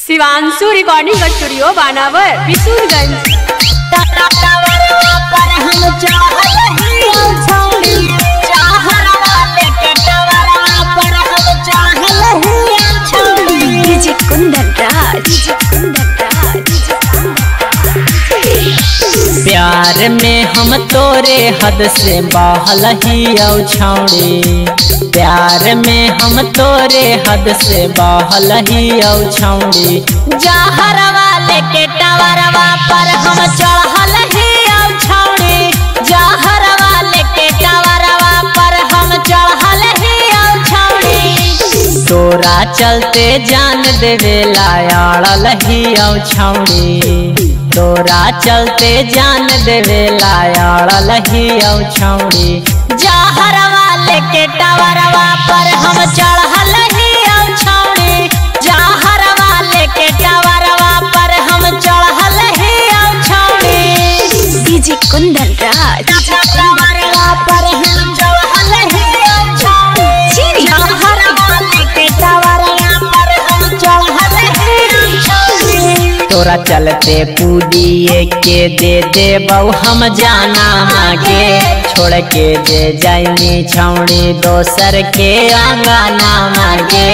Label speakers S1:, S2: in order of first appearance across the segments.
S1: Shivanshu recording studio बानावर बिशुनगंज।
S2: पर हम चढ़ल हियौ छौड़ी, जहरवा लेके टावरवा पर हम चढ़ल हियौ छौड़ी।
S3: डीजे कुंदन राज।
S4: प्यार में हम तोरे हद से बहल हियौ छौड़ी, प्यार में हम तोरे हद से बहल हियौ छौड़ी।
S2: जहरवा लेके टावरवा पर हम चढ़ल हियौ छौड़ी, जहरवा लेके टावरवा पर हम चढ़ल हियौ छौड़ी।
S4: तोरा चलते जान देवेला अड़ल हियौ छौड़ी, तोरा चलते जान देवेला अड़ल हियौ छौड़ी।
S2: जहरवा लेके टावरवा पर हम चढ़ल हियौ छौड़ी, जहरवा लेके टावरवा पर हम चढ़ल हियौ छौड़ी।
S3: डीजे कुंदन राज।
S2: टावरवा पर हम चढ़ल हियौ छौड़ी, जहरवा लेके टावरवा पर हम चढ़ल हियौ छौड़ी।
S4: तोरा चलते कूदिए के दे देबौ हम जाना मागे, छोड़ के जे जाइनी छौड़ी दोसर के अंगना मागे।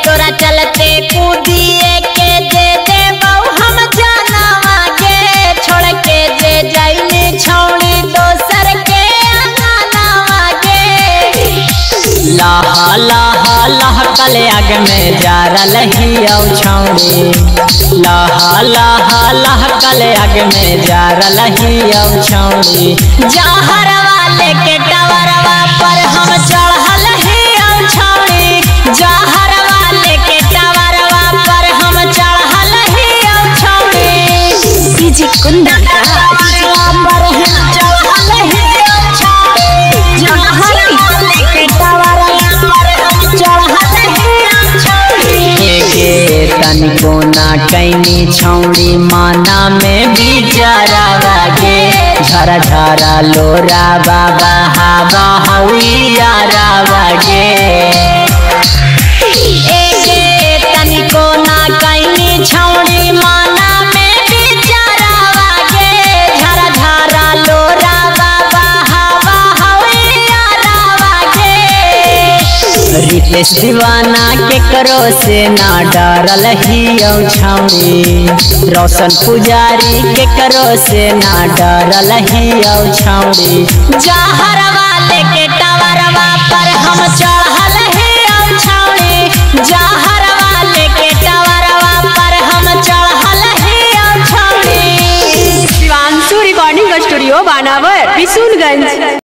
S2: तोरा चलते कूदिए के दे देबौ हम जाना मागे, छोड़ के जे जाइनी छौड़ी दोसर के अंगना मागे।
S4: लाहा लाहा लाह कल आग में जारल हियौ छौड़ी, लाहा लाहा लाह कल आग में जारल हियौ छौड़ी।
S2: जहरवा लेके टावरवा पर हम चढ़ल हियौ छौड़ी, जहरवा लेके टावरवा पर हम चढ़ल हियौ छौड़ी।
S3: डीजे कुंदन राज।
S2: पर हम चढ़ल हियौ छौड़ी, जहरवा लेके टावरवा पर हम चढ़ल हियौ छौड़ी।
S4: तनिको ना कैनी छौड़ी माना में बिचारा वागे, झरा झरा लोरा बाबा हावा हौया वागे।
S2: तनिको ना कैनी छौड़ी माना में बिचारा वागे, झरा झरा लोरा बाबा हावा हौया वागे।
S4: रितेश दीवाना के करो से ना डरल हियौ छौड़ी, रोशन पुजारी के करो से ना डरल हियौ छौड़ी।
S2: जहरवा लेके टावरवा पर हम चढ़ल हियौ छौड़ी, जहरवा लेके टावरवा पर हम चढ़ल हियौ छौड़ी।
S1: शिवांशु रिकॉर्डिंग स्टूडियो बानावर बिशुनगंज।